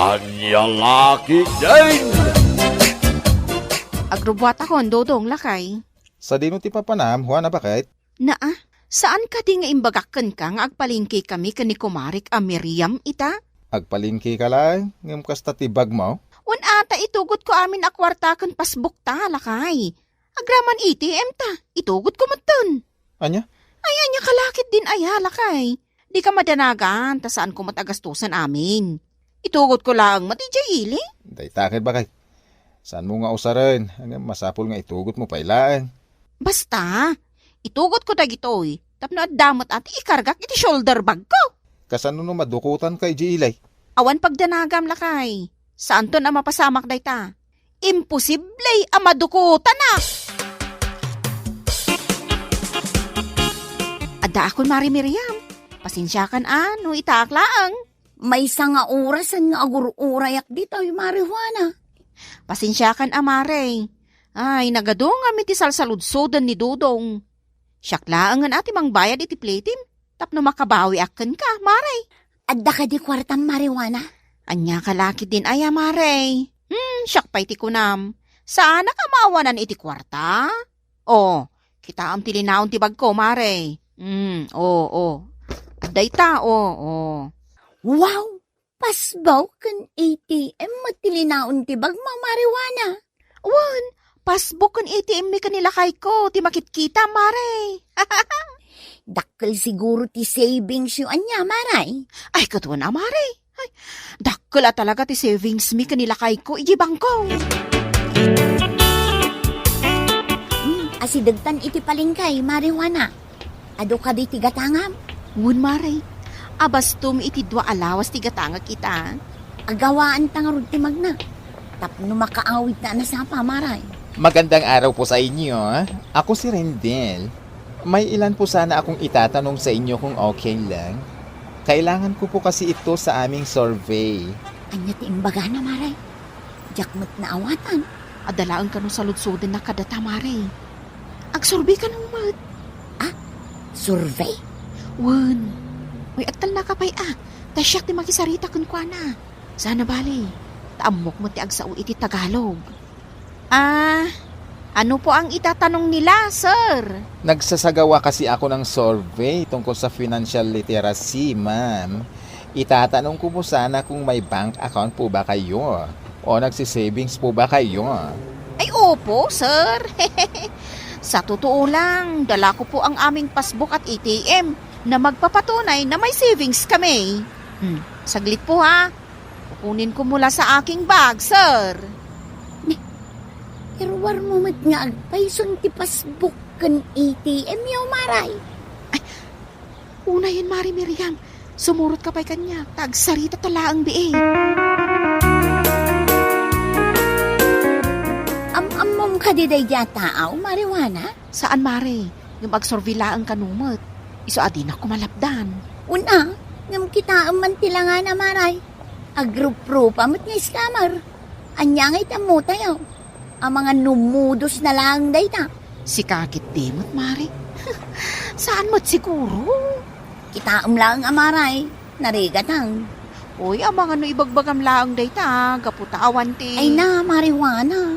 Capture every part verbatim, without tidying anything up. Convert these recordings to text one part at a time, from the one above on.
Ania la ketdin? Agrubuatakon, Dodong, lakay. Sadino ti papanam, Juana, baket? Naa, saan kadi nga imbagak kenka nga agpalengkekami ken ni kumarek a Miriam ita? Agpalengkeka laeng, ngem kasta ti bagmo? Wen a, ta itugotko amin a kuarta ken pasbukta, lakay. Agraman A T M ta, itugotko metten. Ania? Ay, ania ka la ketdin aya, lakay? Dika madanagan, ta saanko met a gastusen amin. Itugotko laeng met idiay ili. Dayta ket, baket. Saanmo nga usaren, ngem masapul nga itugotmo pay laeng. Basta, itugotko dagitoy, tapno adda met a ti ikargak iti shoulder bagko. Kasano no madukotanka idiay ili? Awan pagdanagam, lakay. Saanton a mapasamak dayta. Imposible a madukotanak! Addaakon, Mari Miriam. Pasensiakan a no itaak laeng. Maysa nga orasen nga agur-urayak ditoy, Mari Juana. Pasensiakan a, Mare. Ay, nagadungam iti salsaludsoden ni Dodong. Siak laengen a ti mangbayad iti pletim tapno makabawiak kenka, Mare. Adda kadi kuartam, Mari Juana? Ania ka la ketdin aya, Mare? Hmm, siak pay ti kunam. Saanak a maawanan iti kuarta? O, kitaem ti linaon ti bagko, Mare. Hmm, o, o. Dayta, o, o. Wow! Pasbuk ken A T M met ti linaon ti bagmo, Mari Juana. Wen, pasbuk ken A T M mi ken ni lakayko ti makitkita, Mare. Dakkel siguro ti savings yo ania, Mare? Ay, ket wen a, Mare. Ay, dakkel a talaga ti savings mi ken ni lakayko idiay bangko. Hmm, asidegtan iti palengke, Mari Juana. Adu kadi ti gatangam? Wen, Mare. Abastom iti dua a lawas ti gatangak ita. Agawaanta ngarud ti magna. Tapno makaawidta a nasapa, Mare. Magandang araw po sa inyo. Ako si Rendel. May ilan po sana akong itatanong sa inyo kung okay lang. Kailangan ko po kasi ito sa aming survey. Ania ti imbagana, Mare? Diak met naawatan. Adda laeng kano saludsodennak kadata, Mare. Agsurvey kano met. Ah? Survey? Wen. Uy, agtalnaka pay a. Ta siak ti makisarita kenkuana. Sana bale. Ta ammok met ti agsao iti Tagalog. Ah, ano po ang itatanong nila, sir? Nagsasagawa kasi ako ng survey tungkol sa financial literacy, ma'am. Itatanong ko po sana kung may bank account po ba kayo o nagsi-savings po ba kayo? Ay, opo, sir. Sa totoo lang, dala ko po ang aming passbook at A T M na magpapatunay na may savings kami. Hmm, saglit po ha. Kukunin ko mula sa aking bag, sir. Ni, iruar mo met nga agpayson ti passbook ken A T M yo, Maray. Ay, unayen, Mari Miriam. Sumurot ka pay kaniak, ta agsarita ta laeng bii. Am-ammom kadi daydiay a taaw, Mari Juana? Saan, Mare. Ngem agsurvey laeng kano met. Isu a dinak ko malapdan. Una, ngem kitaem man ti langana, Maray. Agruprupa met nga scammer. Ania nga itammo tayo? Amangan no modus na laeng dayta. Sika ketdi met, Mare. Saan met siguro? Kitaem laeng a, Maray. Narigatang. Oy, amangan no ibagbagam laeng dayta, gapu ta awan ti... Ay na, Mari Juana.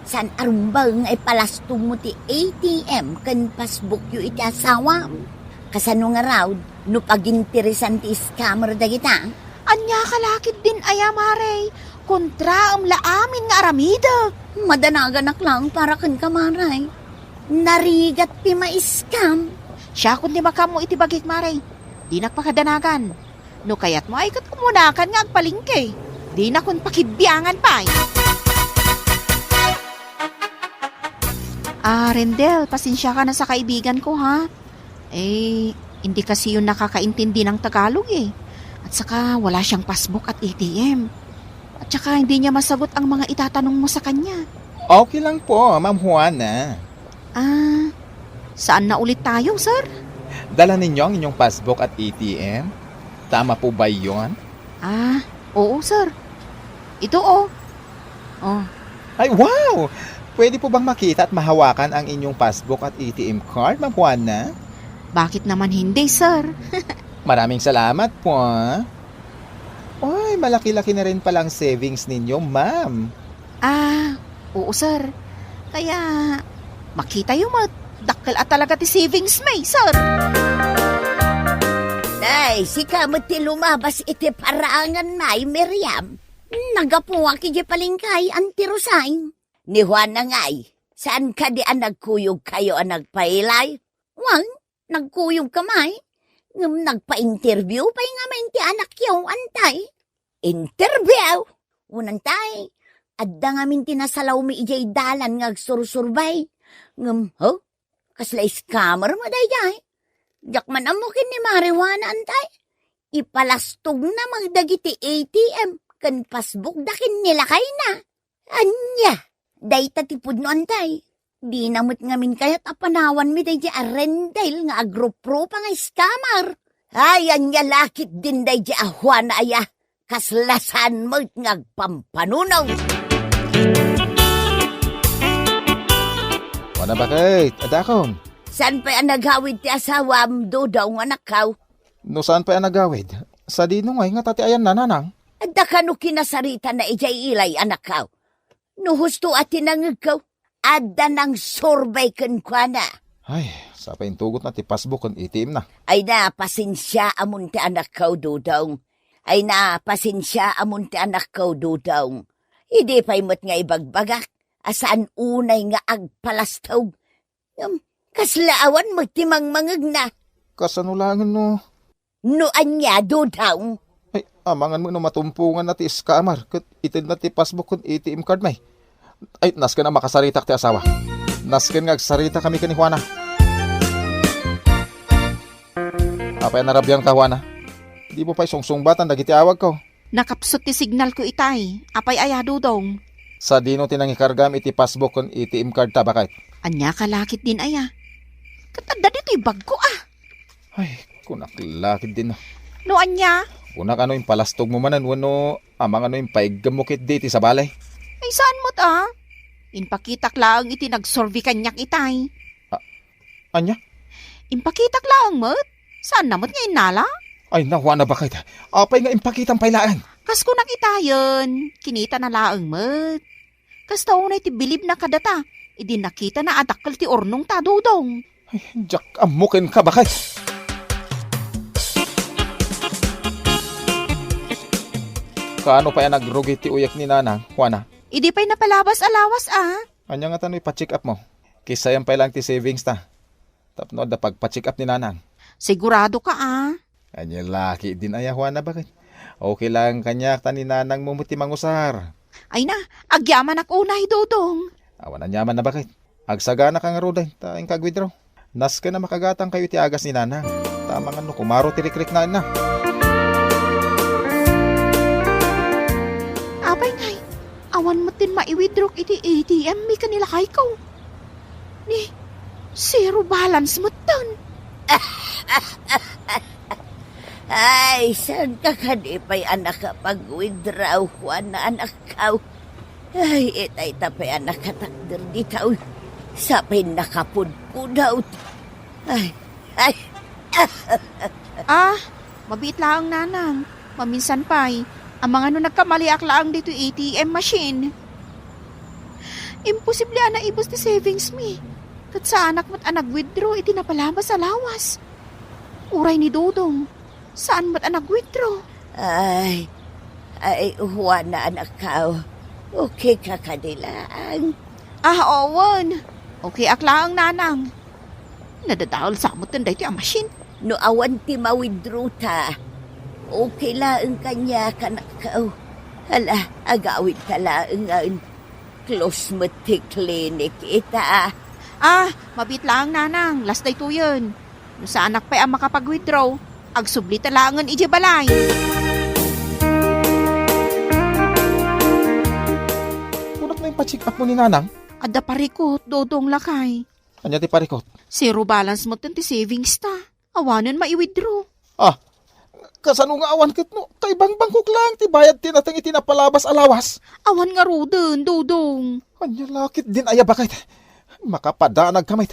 Saan a rumbeng nga ipalastom mo ti A T M ken passbook yo iti asawam? Kasano ngarud no paginteresan ti scammer dagita? Ania ka la ketdin aya, Mare? Kontraem la amin nga aramidek. Madanaganak laeng para kenka, Maray. Narigat ti ma-scam. Siakon ti makaammo iti bagik, Mare. Dinak pakadanagan. No kayatmo ay ket umunakan nga agpalengke. Dinakon pakibiangan pay. Ah, Rendel, pasensiakan a sa kaibigan ko, ha? Eh, hindi kasi yun nakakaintindi ng Tagalog, eh. At saka, wala siyang passbook at A T M. At saka, hindi niya masagot ang mga itatanong mo sa kanya. Okay lang po, Ma'am Juana. Ah, saan na ulit tayo, sir? Dala ninyo ang inyong passbook at A T M? Tama po ba yon? Ah, oo, sir. Ito, oh. Oh. Ay, wow! Pwede po bang makita at mahawakan ang inyong passbook at A T M card, Ma'am Juana? Bakit naman hindi, sir? Maraming salamat po, ah. Ay, Malaki-laki na rin palang savings ninyo, ma'am. Ah, oo, sir. Kaya, makitayo met, dakkel a talaga ti savings mi, sir. Nay, sika met ti lumabas iti paraangan, Nay Miriam. Naggapuak idiay palengke, Auntie Rosay. Ni Juana ngay, saan kadi a nagkuyogkayo a nagpailay? Wen, nagkuyogka met, ngem nagpa-interview pay ngamin ti anakyo, Antay. Interview? Wen, Antay, adda ngamin ti nasalawmi idiay dalan nga agsursurbay. Ngem, ho? Kasla scammer met daydiay. Diak man ammo ken ni Mare Juana, Antay. Ipalastogna met dagiti A T M ken passbookda ken ni lakayna. Ania, dayta ti pudno, Antay. Dina met ngamin kayat a panawanmi daydiay a Rendel nga agruprupa nga scammer. Ay, ania la ketdin daydiay a Juana aya. Kasla saan met nga agpampanuno. Juana, baket, addakom. Saan pay a nagawid ti asawam, Dodong, anakko? No saan pay a nagawid, sadino ngay ngata ti ayanna, nanang? Adda kano kinasaritana idiay ilay, anakko? No husto a ti nangngegko, adda nangsurbay kenkuana. Ay, sa pay intugotna ti passbook ken A T M na. Ay na, pasensiaamon ti anakko, Dodong. Ay na, pasensiaamon ti anakko, Dodong. Idi pay met nga ibagbagak a saan unay nga agpalastog. Ngem, kasla awan met ti mangmangegna. Kasano laengen no? No ania, Dodong? Ay, amangan met no matumponganna ti scammer ket itedna ti passbook ken A T M card mi. Ay, nasken a makasaritak ti asawa. Nasken nga agsaritakami ken ni Juana. Apay a narabianka, Juana? Dimo pay sungsungbatan dagiti awagko? Nakapsut ti signalko itay. Apay aya, Dodong? Sadino ti nangikargam iti passbook ken A T M card ta, baket? Ania ka la ketdin aya? Ket adda ditoy bagko, a. Ay, kunak la ketdin. No ania? Kunak no impalastogmo manen wenno amangan no impaiggem mo ketdi iti sabali. Ay, saan met, a. Impakitak laeng iti nagsurvey kaniak itay. A-, ania? Impakitak laeng met. Saanna met nga innala? Ay, Juana, baket. Apay nga impakitam pay laeng? Kas kunak itayen, kinitana laeng met. Kasta unay ti bilibna kadata, idi nakitana a dakkel ti urnongta, Dodong. Ay, diak ammo kenka, baket. Kaano pay a nagrugi ti uyek ni Nanang, Juana? Idi pay napalabas a lawas, a. Ania ngata no ipa-check up mo? Kisayam pay laeng ti savings ta. Tapno adda pagpa-check up ni Nanang. Sigurado ka, a? Ania la ketdin aya, Juana, baket? Okay laeng kaniak ta ni Nanang mo met ti mangusar. Ay na, agyamanak unay, Dodong. Awan aniamanna, baket. Agsagana ka ngaruden ta inka ag-withdraw. Nasken a makagatangkayo iti agas ni Nanang. Ta amangan no kumaro ti rikriknaenna. Apay ngay, awan met din mai-withdraw iti A T M mi ken ni lakayko. Ni, zero balance metten. Ay, saanka kadi pay a nakapag-withdraw, Juana, anakko? Ay, itay ta pay a nakatakder ditoy. Sa pay nakapudpudot. Ay, ay. Ah, mabiit laeng, Nanang. Maminsan pay, amangan no nagkamaliak laeng ditoy A T M machine. Imposible a naibus ti savings mi. Ket saanak met a nag-withdraw iti napalabas a lawas. Uray ni Dodong, saan met a nag-withdraw. Ay, ay, Juana, anakko. Okay ka kadi laeng? Ah, awan. Okay ak laeng, Nanang. Nadadael sa metten daytoy a machine. No awan ti ma-withdraw ta, okay laeng kaniak, anakko. Hala, agawidta laengen. Close met ti clinic ita. Ah, mabiit laeng, Nanang. Last daytoyen. No saanak pay a makapag-withdraw, agsublita laengen idiay balay. Kunak no ipa-check up mo ni Nanang? Adda parikot, Dodong, lakay. Ania ti parikot? Zero balance metten ti savings ta. Awanen mai-withdraw. Ah, kasano nga awan ket no kaibangbangkok laeng ti bayad ti nateng iti napalabas a lawas? Awan ngaruden, Dodong. Ania la ketdin aya, baket? Makapadanagka met.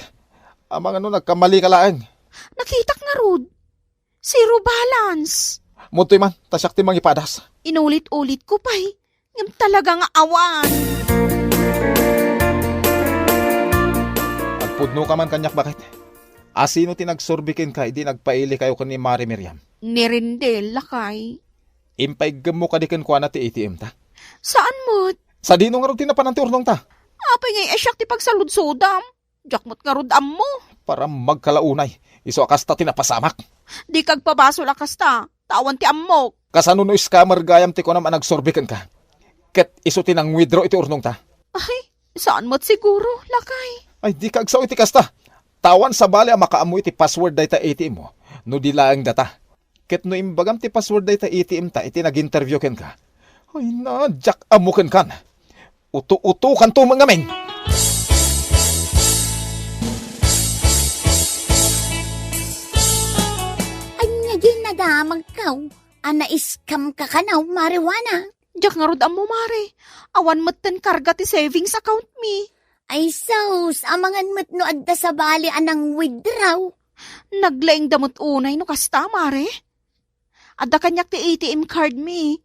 Amangan no nagkamali ka laeng. Nakitak ngarud. Zero balance. Mudtoy man, ta siak ti mangipadas. Inulit-ulit ko pay. Ngem talaga nga awan. Agpudno ka man kaniak, baket. Asino ti nagsurbi kenka idi nagpaili kayo ken ni Mari Miriam? Ni Rendel, lakay. Impaiggemmo kadi kenkuana ti A T M ta? Saan met? Sadino ngarud ti napanan ti urnongta? Apay ngay a siak ti pagsaludsodam? Diak met ngarud ammo. Para magkalaunay, isu a kasta ti napasamak. Di kagpabasol a kasta, ta awan ti ammok. Kasano no scammer gayam ti kunam a nagsurbi kenka? Ket isu ti nang-withdraw iti urnongta? Ay, saan met siguro, lakay. Ay, di ka agsao iti kasta. Tawan sabali a makaammo iti password dayta A T M mo, no di laeng data. Ket no imbagam ti password dayta A T M ta iti nag-interview kenka, ay na, diak ammo kenkan. Uto-utokanto met ngamin. Ania diay nadamagkaw a na-scam ka kano, Mare Juana? Diak ngarud ammo, Mare. Awan metten karga ti savings account mi. Ay sus, amangan met no adda sabali a nang-withdraw. Naglaingda met unay no kasta, Mare. Adda kaniak ti A T M card mi.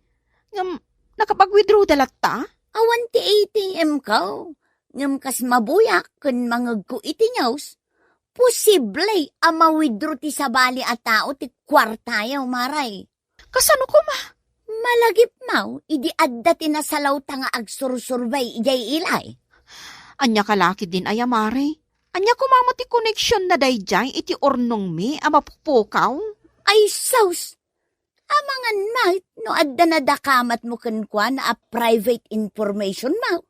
Ngem, nakapag-withdrawda latta? Awan ti A T M ko. Ngem kas mabuyak ken mangegko iti news, posible a ma-withdraw ti sabali a tao ti kuartayo, Mare. Kasano koma? Malagipmaw, idi adda ti nasalawta nga agsursurbay idiay ilay. Ania ka la ketdin aya, Mare? Ania koma met ti koneksionna daydiay iti urnongmi a mapupukaw? Ay sus! Amangan met no adda nadakamatmo kenkuana a private information mo.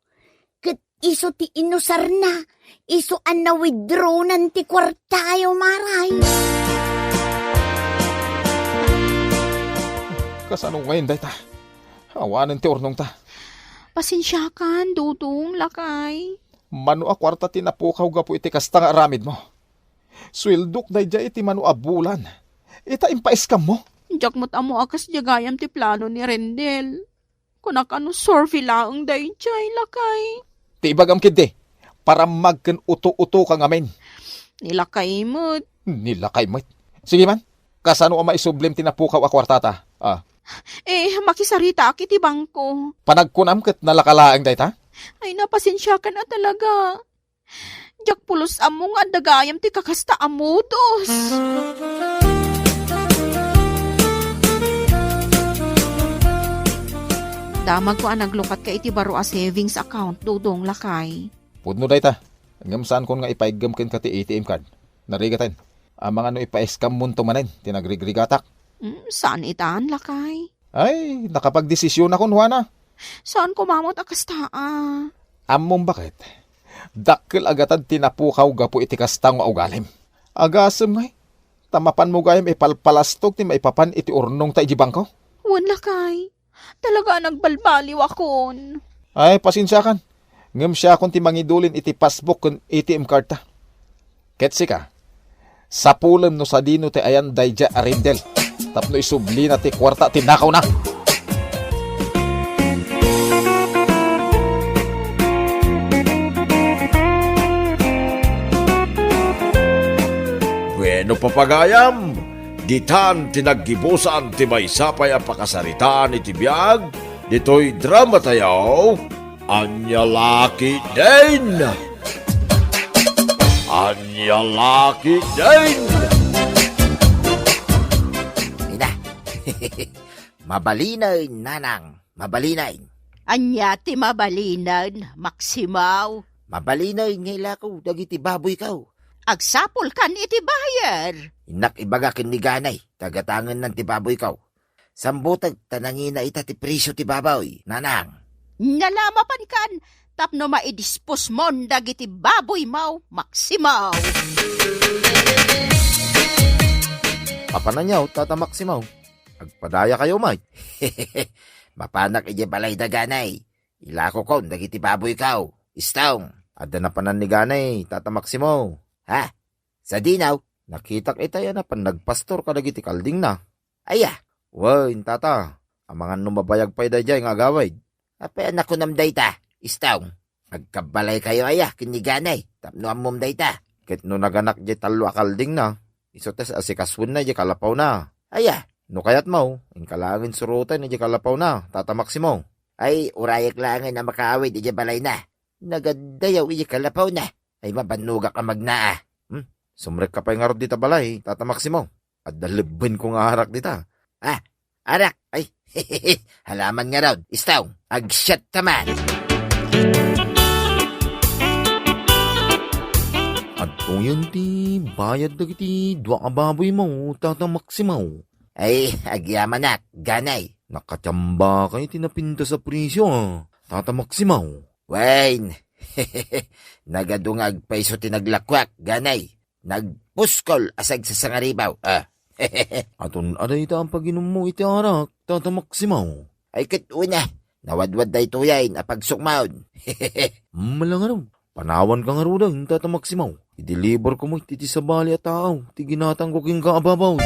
Ket isu ti inusarna, isu a na-withdrawnan ti kuartayo, Mare. Kasano ngayen dayta? Awanen ti urnongta. Pasensiakan, Dodong, lakay. Mano a kuarta ti napukaw gapu iti kasta nga aramidmo? Sueldok daydiay iti mano a bulan. Ita impaiskammo? Diak met ammo a kasdiay gayam ti plano ni Rendel. Kunak a no survey laeng daydiay, lakay. Ti ibagam ketdi, parammag ken uto-utoka ngamin. Ni lakay met. Ni lakay met. Sige man, kasano a maisublim ti napukaw a kuartata? Ah. Eh, makisaritaak iti bangko. Panagkunam ket nalaka laeng dayta? Ay, na, pasensiakan a talaga. Diak pulos ammo nga adda gayam ti kakasta a modus. Damagko a naglukatka iti baro a savings account, Dodong, lakay. Pudno dayta. Ngem saankon nga ipaiggem kenka ti A T M card. Narigaten. Amangan no ipaiskamonto manen ti nagrigrigatak. Mm, saan itan, lakay? Ay, nakapagdesisionakon, Juana. Saan koma met a kasta a? Ammom baket? Dakkel a gatad ti napukaw gapu iti kasta nga ugalim. Agasem ngay, ta mapanmo gayam ipalpalastog ti maipapan iti urnongta iti bangko? Wen, lakay. Talaga a nagbalbaliwakon. Ay, pasensiakan. Ngem siakon ti mangidulin iti passbook ken A T M cardta. Ket sika, sapulem no sadino ti ayan daydiay a Rendel tapno isublina ti kuarta ti nakawna. Bueno, papagayam, ditan ti naggibusan ti maysa pay a pakasaritaan iti biag ditoy drama tayo. Ania la ketdin? Ania la ketdin? Ina. Mabalinen, nanang. Mabalinen. Ania ti mabalinen, Maximo? Mabalinen nga ilako dagiti baboyko. Agsapulkan iti buyer. Innak ibaga ken ni Ganay, ta gatangennan ti baboyko. Sambuteg ta nangina ita ti presio ti baboy, nanang. Ania la mapankan tapno maidisposmon dagiti baboymo, Maximo. Apan aniaw, Tata Maximo? Agpadayakayo met. Mapanak idiay balay da Ganay. Ilakokon dagiti baboyko. Istong. Adda napanan ni Ganay, Tata Maximo. Ha? Sadino? Nakitak ita a napan nagpastor kadagiti kaldingna. Aya? Wen, Tata. Amangan no mabayag pay daydiay nga agawid. Apay a nakunam dayta, Istong? Agkabbalaykayo aya ken ni Ganay tapno ammom dayta? Ket no naganak diay tallo a kaldingna, isu ti asikasuenna diay kalapawna. Aya? No kayatmo, inka laengen suroten idiay kalapawna, Tata Maximo. Ay, urayek laengen a makaawid idiay balayna. Nagaddayaw idiay kalapawna. Ay, mabannogak a magnaa. Hmm? Sumrekka pay ngarud dita balay, Tata Maximo. Adda lebbenko nga arak dita. Ah, arak. Ay, halaman ngarud. Istaw, agsiatta man. Adtoyen ti bayad dagiti dua a baboymo, Tata Maximo. Ay, agyamanak, ganay. Nakatiambakay ti napintas a presio, a, Tata Maximo. Wen, nagadu nga agpayso ti naglakuak, ganay. Nagpuskol a sagsasangaribaw, a. Aton a dayta a paginummo iti arak, Tata Maximo. Ay, ket una, nawadwad daytoyen a pagsukmaon. Mala ngarud, panawanka ngaruden, Tata Maximo. Ideliverko met iti sabali a tao ti ginatangko kenka a baboy.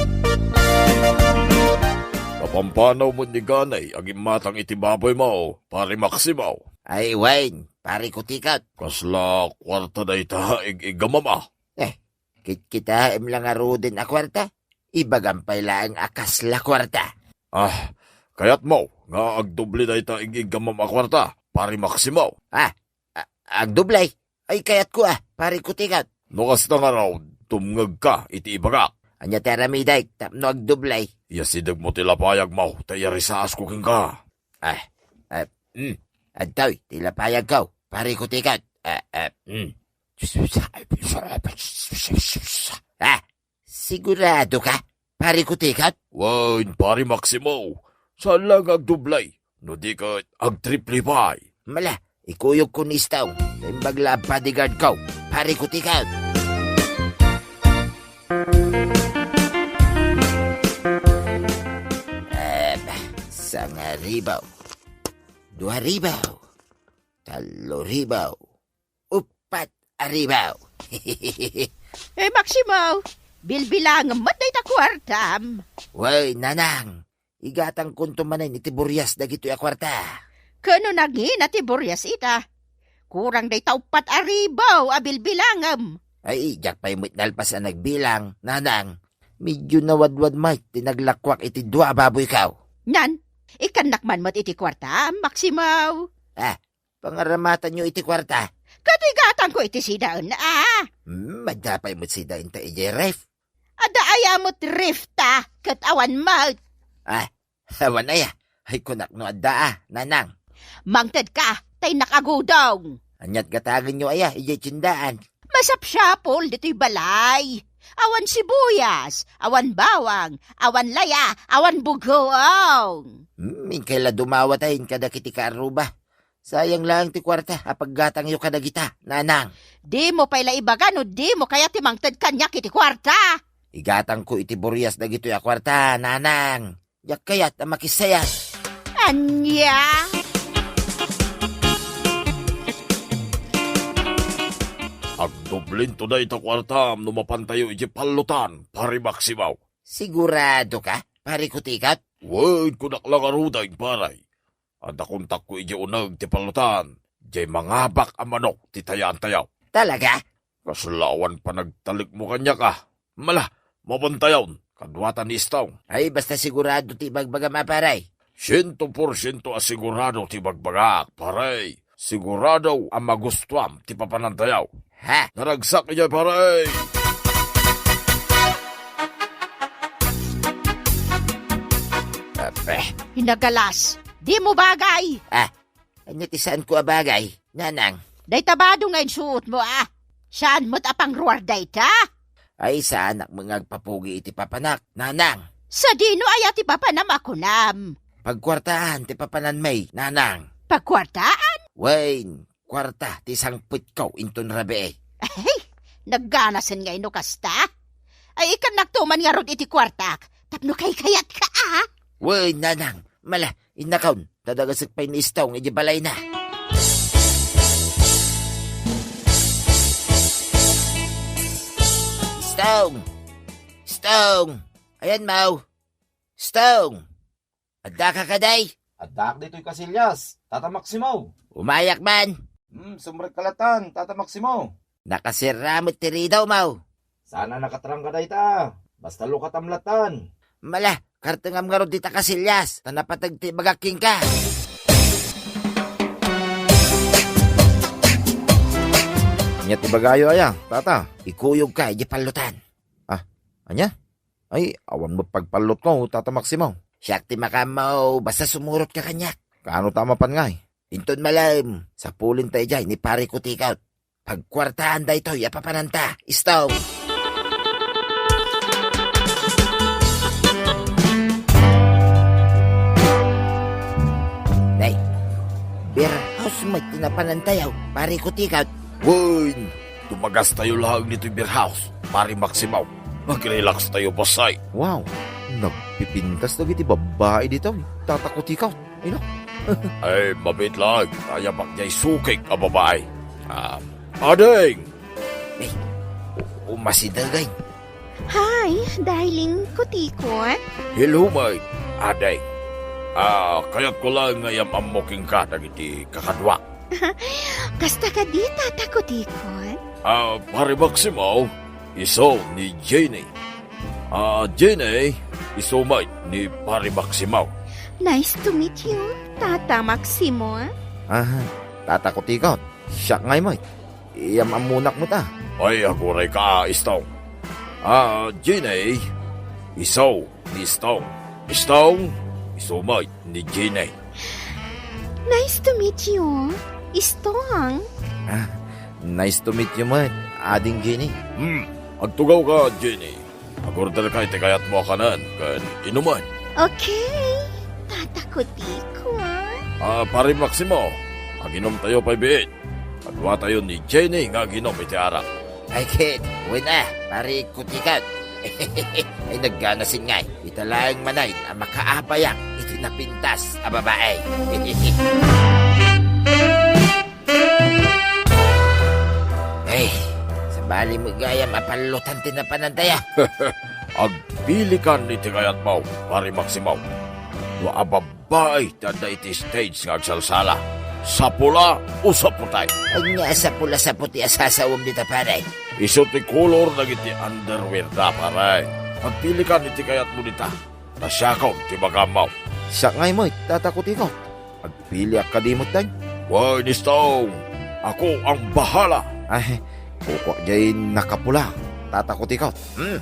Napampanawmo ni ganay a gimmatang iti baboymo, Pare Maximo. Ay, wen, Pare Kutikot. Kasla kuarta dayta, ig-iggamam a? Eh, kitkitaem la ngaruden a kuarta? Ibagam pay laeng a kasla kuarta. Ah, kayatmo nga agdoble dayta ig-iggamam a kuarta, Pare Maximo? Ah, a-, agdoble? Ay, kayatko a, Pare Kutikot. No kasta ngarud, tumngegka iti ibagak. Ania ti aramidek tapno agdoble? Iyasidegmo ti lapayagmo, ta iyarisaasko kenka. Ah, ah, mm. Adtoy ti lapayagko, Pare Kutikot. Ah, ah, mm. Ah, sigurado ka, Pare Kutikot? Wen, Pare Maximo. Saan la nga agdoble, no di ket agtriple pay. Mala, ikuyogko ni Istaw. Imbag la a bodyguard ko, Pare Kutikot. Em, sangaribaw. Duaribaw. Talloribaw. Uppat a ribaw. Eh, Maximo, bilbilangem met dayta kuartam. Wen, nanang, igatangkonto manen iti burias dagitoy a kuarta. Ket no nangina ti burias ita, kurang dayta uppat a ribaw a bilbilangem. Ay, diak pay met nalpas a nagbilang, nanang. Medyo nawadwad met ti naglakuak iti dua a baboyko. Nan, ikannak man met iti kuartam, Maximo. Ah, pangaramatanyo iti kuarta. Ket igatangko iti sidaen, a? Hmm, adda pay met sidaenta idiay ref. Adda aya met ref ta, ket awan met. Ah, awan aya. Ay, kunak no adda a, nanang. Mangtedka, ta innak agudong. Aniat gatagenyo aya idiay tiendaan? Masapsapul ditoy balay. Awan sibuyas, awan bawang, awan laya, awan bugoong. Hmm, inkay la dumawat a kadagiti kaarruba. Sayang laeng ti kuarta a paggatangyo kadagita, nanang. Dimo pay la ibaga no dimo kayat ti mangted kaniak iti kuarta. Igatangko iti burias dagitoy a kuarta, nanang. Diak kayat a makisayat. Ania? Agdoblento dayta kuartam no mapantayo iti pallotan, Pare Maximo. Sigurado ka, Pare Kutikot? Wen, kunak la ngaruden, pare. Adda kontakko idiay uneg ti pallotan. Diay mangabak a manok ti tayaantayo. Talaga? Kasla awan panagtalekmo kaniak a. Mala, mapantayon, kaduata ni Istong. Ay, basta sigurado ti ibagbagam a, pare. Siento por siento a sigurado ti ibagbagak, pare. Sigurado a magustuam ti papanantayo. Ha? Naragsak idiay, pare! Ape. Inagalas, dimo bagay! Ah, ania ti saanko a bagay, nanang? Dayta bado nga insuotmo, a. Saan met a pangruar dayta? Ay, saanak met nga agpapugi iti papanak, nanang. Sadino aya ti papanam a kunam? Pagkuartaan ti papananmi, nanang. Pagkuartaan? Wen, kuarta ti sangpetko inton rabii. Ay, nagganasen nga ino kasta? Ay, ikannakto man ngarud iti kuartak, tapno kaykayatka, a? Wen, nanang, mala, innakon, ta dagasek pay ni Istong iti balayna. Istong! Istong! Ayanmo! Istong! Addaka kadi? Addaak ditoy Casillas, Tata Maximo. Umayak man. Hmm, sumrekka latan, Tata Maximo. Nakasirra met ti ridawmo. Saan a nakatrangka dayta. Basta lukatam latan. Mala, Kartengam ngarud dita kasilyas, ta napateg ti ibagak kenka. Ania ti ibagayo aya, tata? Ikuyogka idiay pallotan. Ah, ania? Ay, awan met pagpallotko, Tata Maximo. Siak ti makaammo, basta sumurotka kaniak. Kaano ta a mapan ngay? Inton malem, sapulenta idiay ni Pare Kutikot. Pagkuartaan daytoy a papananta, Istong. Nay, beer house met ti napanantayo, Pare Kutikot. Wen, tumagastayo laeng ditoy beer house, Pare Maximo. Mag-relax tayo, bossay. Wow, nagpipintas dagiti babbai ditoy, Tata Kutikot. Ay, no? Ay, mabiit laeng, kayabak diay sukik a babai. Ah, ading! Ay, umasideg, ay. Hi, darling Kutikot. Hello, my ading. Ah, kayatko laeng nga iyam-ammo kenka dagiti kakaduak. Kasta kadi, Tata Kutikot? Ah, Pare Maximo, isu ni Jenny. Ah, Jenny, isu met ni Pare Maximo. Nice to meet you, Tata Maximo. Ah, Tata Kutikot, siak ngay met. Iyam-ammonak met a. Ay, agurayka, Istong. Ah, Jenny, isu ni Istong. Istong, isu met ni Jenny. Nice to meet you, Istong. Ah, nice to meet you met, Ading Jenny. Hmm, agtugawka, Jenny. Agorderka iti kayatmo a kanen ken inumen. Okay, Tata Kutikot. Ah, Pare Maximo, aginomtayo pay biit. Kaduatayo ni Jenny nga aginom iti arak. Ay ket, wen a, Pare Kutikot. Ay, nagganasen ngay. Ita laeng manen a makaapayak iti napintas a babai. Ay, sabali met gayam a pallotan ti napanantayo. Agpilikan iti kayatmo, Pare Maximo. No abab- Baay ti adda iti stage nga agsalsala. Sapula o saputay? Ania a sapula-saputi a sasawem dita, pare? Isu ti kolor dagiti underwear da, pare. Agpilikan iti kayatmo dita. Ta siakon ti makaammo. Siak ngay met, Tata Kutikot. Agpiliak kadi met, tay? Wen, Istong. Ako ang bahala. Ay, kukuak jay nakapula, Tata Kutikot. Hmm.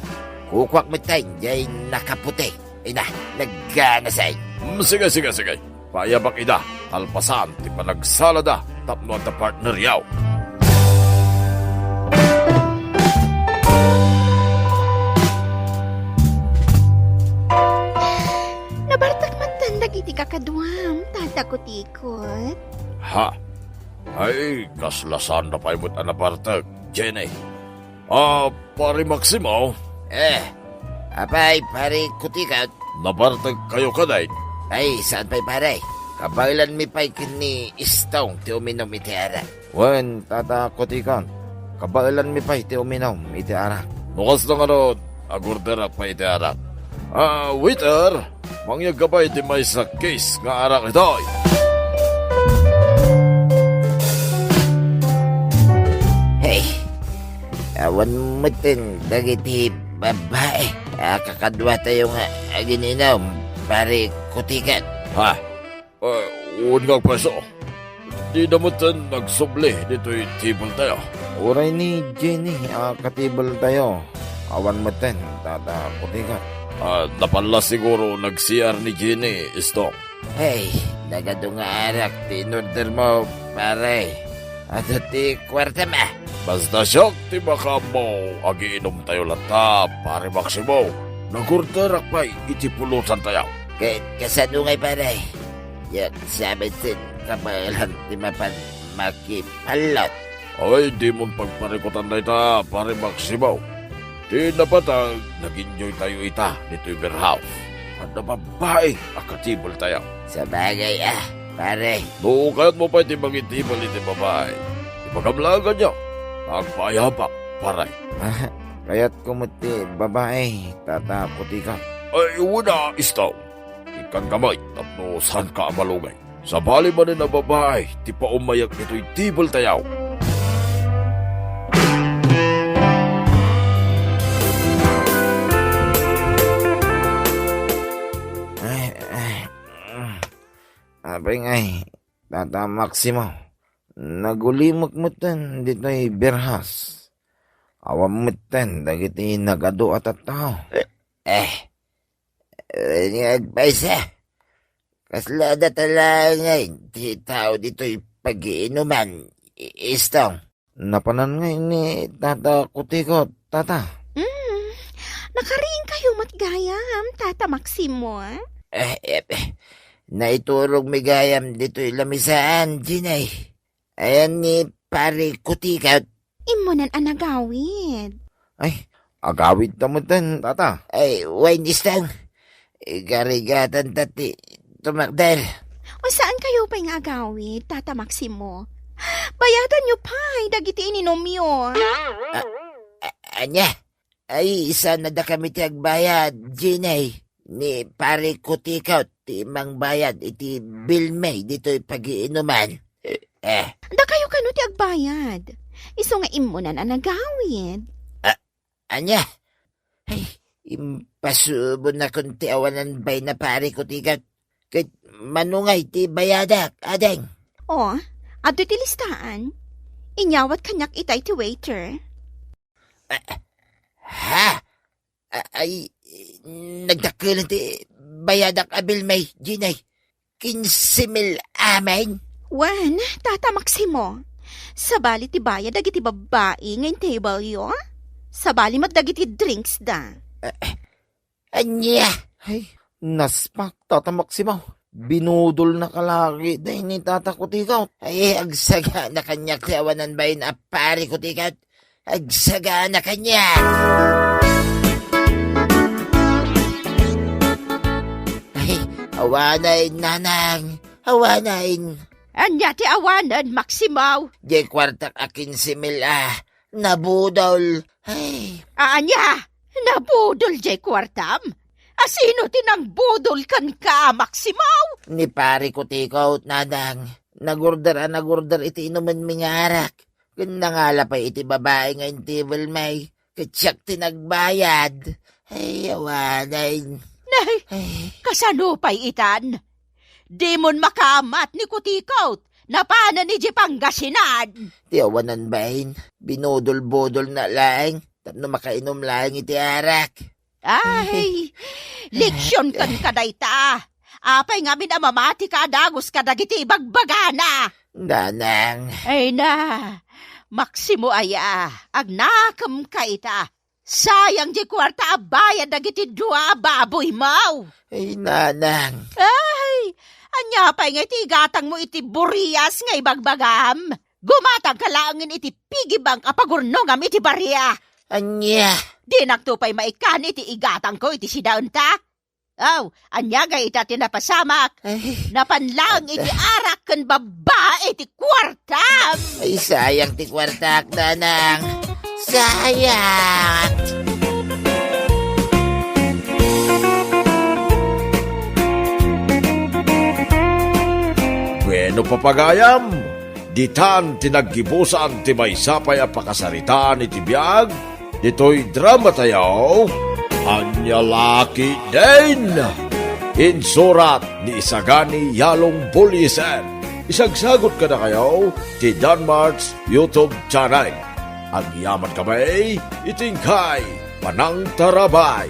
Kukuak met, tay, jay nakaputi. Ina, nagganasen. Mm, sige, sige, sige. Paayabak ida, kalpasan ti panagsalada tapno adda partneryo. Nabartek man tan dagiti kakaduam, Tata Kutikot. Ha? Ay, kasla saanda pay met a nabartek, Jenny. Ah, Pare Maximo? Eh, apay, Pare Kutikot? Nabartek kayo kadin? Ay, saan pay, pare? Kabaelanmi pay ken ni Istong ti uminom iti arak. Wen, Tata Kutikot, kabaelanmi pay ti uminom iti arak. No kasta ngarud, agorderak pay iti arak. Ah, waiter! Mangyegka pay ti maysa case nga arak ditoy. Hey, awan metten dagiti babbai a kakaduatayo nga agin-inom, Pare Kutikot. Ha? Eh, wen nga agpayso. Dida metten nagsubli ditoy table tayo. Uray ni Jenny a katable tayo. Awan metten, Tata Kutikot. Ah, napallas siguro nag-C R ni Jenny, Istong. Hey, nagadu nga arak ti inorder mo, pare. Adu ti kuartam a. Basta siak ti makaammo, agiinom tayo latta, Pare Maximo. Nagorderak pay iti pulutan tayo. Ka-, kasano ngay, pare? Yak saben sen kabaelan ti mapan makipallot. Ay, dimon pagparikutan dayta, Pare Maximo. Ti napateg, nag-enjoy tayo ita ditoy beer house. Adda babbai a katable tayo. Sabagay a, pare. No kayatmo pay ti mangitable iti babbai, ibagam laeng kaniak. Agpaayabak, pare. Ah, kayatko met ti babbai, Tata Kutikot. Ay, wen a, Istong. Ikkanka met tapno saanka a malugay. Sabali manen a babbai ti paummayak ditoy table tayo. Apay ngay, Tata Maximo, nagulimek metten ditoy birhas. Awan metten dagiti nagadu a tattao. Eh, eh, agpaysa. Kasla data laeng ngay ti tao ditoy pagiinuman, i-, Istong? Napanan ngay ni Tata Kutikot, Tata. Mm, nakariingkayo met gayam, Tata Maximo, ah? Eh, eh, eh, naiturogmi gayam ditoy lamisaan, Jinay. Ayan ni Pari Kutikot. Immunan a nagawid. Ay, agawid ta metten, Tata. Ay, wen, Istong. Igarigatan ta ti tumakder. O, saankayo pay nga agawid, Tata Maximo? Bayadanyo pay dagiti ininumyo. A-, a-, ania? Ay, isana dakami ti agbayad, Jinay. Ni Pari Kutikot ti mangbayad iti bilmi ditoy pagiinuman. Eh. Dakayo kano ti agbayad? Isu nga immunan a nagawid. A-, ania? Ay, impasubonnakon ti awanan bain a Pari Kutikot. Ket mano ngay ti bayadak, ading? O, adtoy ti listaan. Inyawat kaniak itay ti waiter. Ah, ha? A-, ay, nagdakkelan ti bayadak a bilmi, Jinay. Kinse mil amin. Wen, Tata Maximo, sabali ti bayad dagiti babbai nga intable-yo? Sabali met dagiti drinks da. Ah, ania? Ay, naspak, Tata Maximo. Binudolnaka laeng daydi ni Tata Kutikot. Ay, agsagana kaniak ti awanan bain a Pari Kutikot. Agsagana kaniak. Ay, awanen, nanang. Awanen. Ania ti awanen, Maximo? Diay kuartak a kinse mil a nabudol. Ay. Ania? Nabudol diay kuartam? A sino ti nangbudol kenka, Maximo? Ni Pari Kutikot, nanang. Nagorder a nagorder iti inumenmi nga arak. Ken nangala pay iti babai nga intable-mi. Ket siak ti nagbayad. Ay, awanen. Nay, ay, kasano pay itan? Dimon makaammat ni Kutikot. Napanen idiay Pangasinan. Ti awanan bain, binudol-budolna laeng tapno makainum laeng iti arak. Ay, leksion kenka dayta. Apay ngamin a mamatika a dagus kadagiti ibagbagana? Nanang. Ay na, Maximo aya, agnakemka ita. Sayang diay kuarta a bayad dagiti dua a baboymo. Ay, nanang. Ay, ania pay nga iti igatangmo iti burias nga ibagbagam? Gumatangka laengen iti piggy bank a pagurnongam iti baria. Ania? Dinakto pay maikkan iti igatangko iti sidaenta? Aw, ania ngay ita ti napasamak? Ay. Napan laeng iti arak ken babbai ti kuartam. Ay, sayang ti kuartak, nanang. Sayang. Bueno, papagayam, ditan ti naggibusan ti maysa pay a pakasaritaan iti biag ditoy dramatayo, Ania La Ketdin. Insurat ni Isagani Yalong Buliser. Isagsagut kadakayo ti Danmart's YouTube channel. Agyaman kami iti inkay panangtarabay.